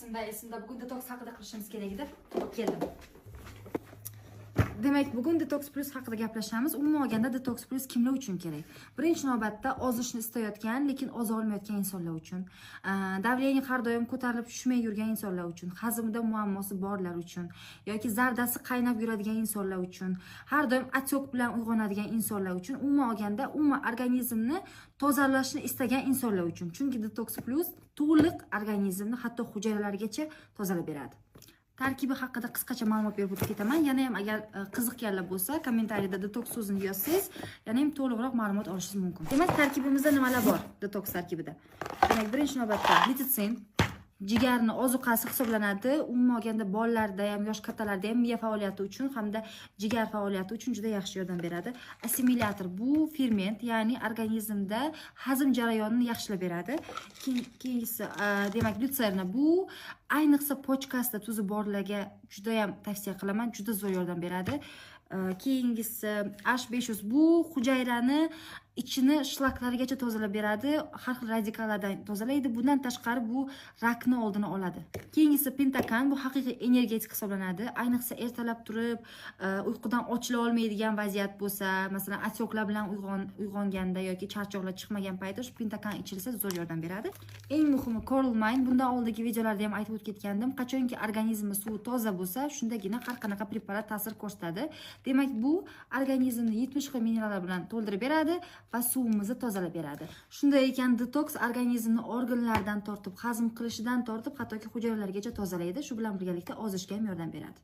Esimda, esimda, bugun detoks haqida qilishimiz kerak edi. Keldim. Demak, bugun Detox Plus haqida gaplashamiz. Umuman olganda, Detox Plus kimlar uchun kerak? Birinchi navbatda ozishni istayotgan, lekin oza olmayotgan insonlar uchun, давление har doim ko'tarilib tushmay yurgan insonlar uchun, hazmida muammosi borlar uchun yoki zardasi qaynab yuradigan insonlar uchun, har doim отек bilan uyg'onadigan insonlar uchun, umuman olganda, umuman organizmni tozalashni istagan insonlar uchun. Chunki Detox Plus to'liq organizmni, hatto hujayralarigacha tozalab beradi. Tarkibi haqida qisqacha ma'lumot berib o'tib ketaman. Yana ham agar qiziqqanlar bo'lsa, kommentariyada "detoks" so'zini yozsangiz, yana ham to'liqroq ma'lumot olishingiz mumkin. Demak, tarkibimizda nimalar bor detoks tarkibida? Demak, birinchi navbatda lititsin, jigarni ozuqasi hisoblanadi. Umuman olganda, bolalarda ham, yosh kattalarda ham miya faoliyati uchun hamda jigar faoliyati uchun juda yaxshi yordam beradi. Assimilyator, bu ferment, ya'ni organizmda hazm jarayonini yaxshilab beradi. Keyingisi, demak, lyutserna, bu ayniqsa почка sida tuzi borlarga juda ham tavsiya qilaman, juda zo'r yordam beradi. Keyingisi H500, bu hujayrani ichini shlaklarigacha tozalab beradi, har xil radikallardan tozalaydi. Bundan tashqari, bu rakni oldini oladi. Keyingisi pentakan, bu haqiqiy energetik hisoblanadi. Ayniqsa ertalab turib, uyqudan ochila olmaydigan vaziyat bo'lsa, masalan, отек lar bilan uyg'onganda yoki charchoqlar chiqmagan paytda shu pentakan ichilsa, zo'r yordam beradi. Eng muhimi Coral Mine. Bundan oldingi videolarda ham aytib o'tib ketgandim. Qachonki organizmni suvi toza bo'lsa, shundagina har qanaqa preparat ta'sir ko'rsatadi. Demak, bu organizmni 70 xil minerallar bilan to'ldirib beradi va suvimizni tozalab beradi. Shunday ekan, detoks organizmni organlaridan tortib, hazm qilishidan tortib, hattoki hujayralargacha tozalaydi. Shu bilan birgalikda ozishga ham yordam beradi.